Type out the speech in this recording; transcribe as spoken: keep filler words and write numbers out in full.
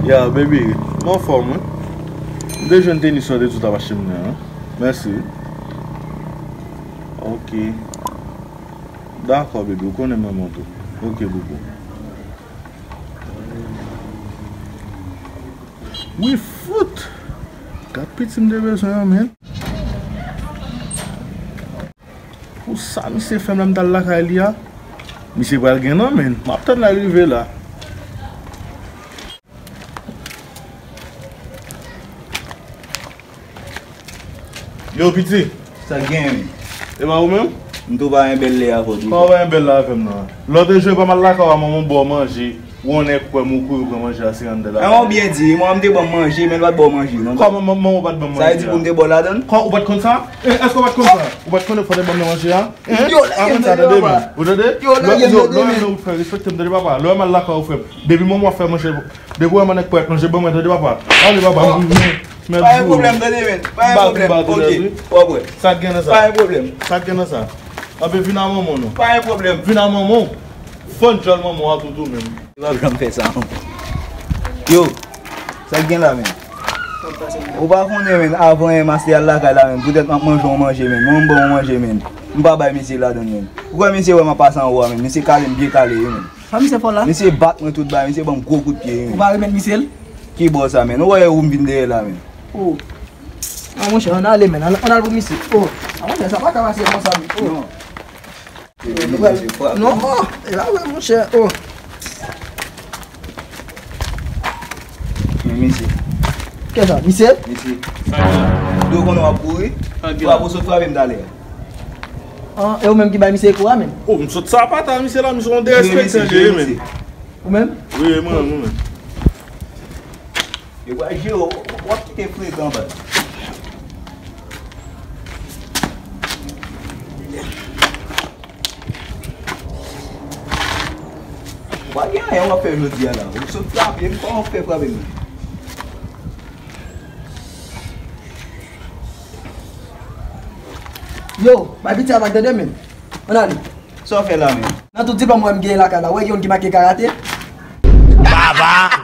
Ya, baby, m anfòm, wi. M te jwenn tenis ou te di w t ap achte m nan, wi. Mèsi. Ok. Dakò, baby, ou konnen m renmen w tou. Ok, boubou. Wi, fout! Gad piti m te bezwen an, men. Pou sa misye fè m la, m t al lakay li a. Misye pral gen nan, men. M ap tann l rive la. Yo, piti. Sa k gen, wi? E pa ou menm? M tou pa gen bèl lè avè w deja. Kòman w pa gen bèl lè avè m nan? Lè w te jwe pa m al lakay w a, manman w ba w manje. Ou on nèg kwè m ou kouri pran manje a se anndan la. Manman w byen di, manman m te ban m manje, men l pa t ba w manje, non. Kòman manman w pa t ban m manje a? Sa vle di pou m te ba w ladann? Kò, ou pa t konn sa? Eh, èske w pa t konn sa? Ou pa t konnen fò w te ban m nan manje a? Hein? Yo, lage m tande, papa. Ou tande? Yo, lage m tande, men. Lè w fè respekte m, tande, papa. Lè w al lakay ou, frè m. Depi manman w fè manje, depi w wè m nèg pèt manje, ban mwen, tande, papa. Ale, papa. Oh. Pa gen pwoblèm, tande, men. Pa gen pwoblèm. Ok, w ap wè. Sa k gen nan sa? Pa gen pwoblèm. Sa k gen nan sa? Anben, vin a manman w, non. Pa gen pwoblèm. Vin a manman w. Fann djòl manman w a tou tou menm. Li p ap janm fè sa ankò. Yo, sa k gen la, men? Ou pa konnen, men, avan yè m a se al lakay la, men, poutèt m ap manje yon manje, men, mwen m ba yon manje, men, m pa bay misye ladann, men. Ou kwè misye wè m ap pase anwo a, men, misye kale m byen kale, wi, men. Sa misye fè w la? Misye bat mwen tout bagay, misye ban m gwo kout pye, wi, men. Ou pa remèt misye l? Ki bò sa, men? Ou wè ou m vin dèyè la, men. Oh. Ah, monchè, ann ale, men, ann, ann al pou misye. Oh. Ah, monchè, sa pa ka pase konsa, men. Oh. Non. Non, e pa vre, monchè. Oh. Men misye. Kisa? Misye? Misye. Yo konnen w ap kouri. Frape, ou sot frape m talè a. Ah, e ou menm ki bay misye kou a, men? Oh, m sot sapata misye la, misye yon derespektan li ye, men. Ou menm? Wi, mwen, mwen menm. Yo pral jere w, w ap kite frekan, baz. Ou pa gen anyen w ap fè jodi a la. Ou sot frape m, kòman w fè frape m? Yo, bay piti a vag tande, men. Ann ale. Sa w fè la menm? Nan tout diplòm mwen m genyen lakay la, ou wè gen youn ki make karate? Baba!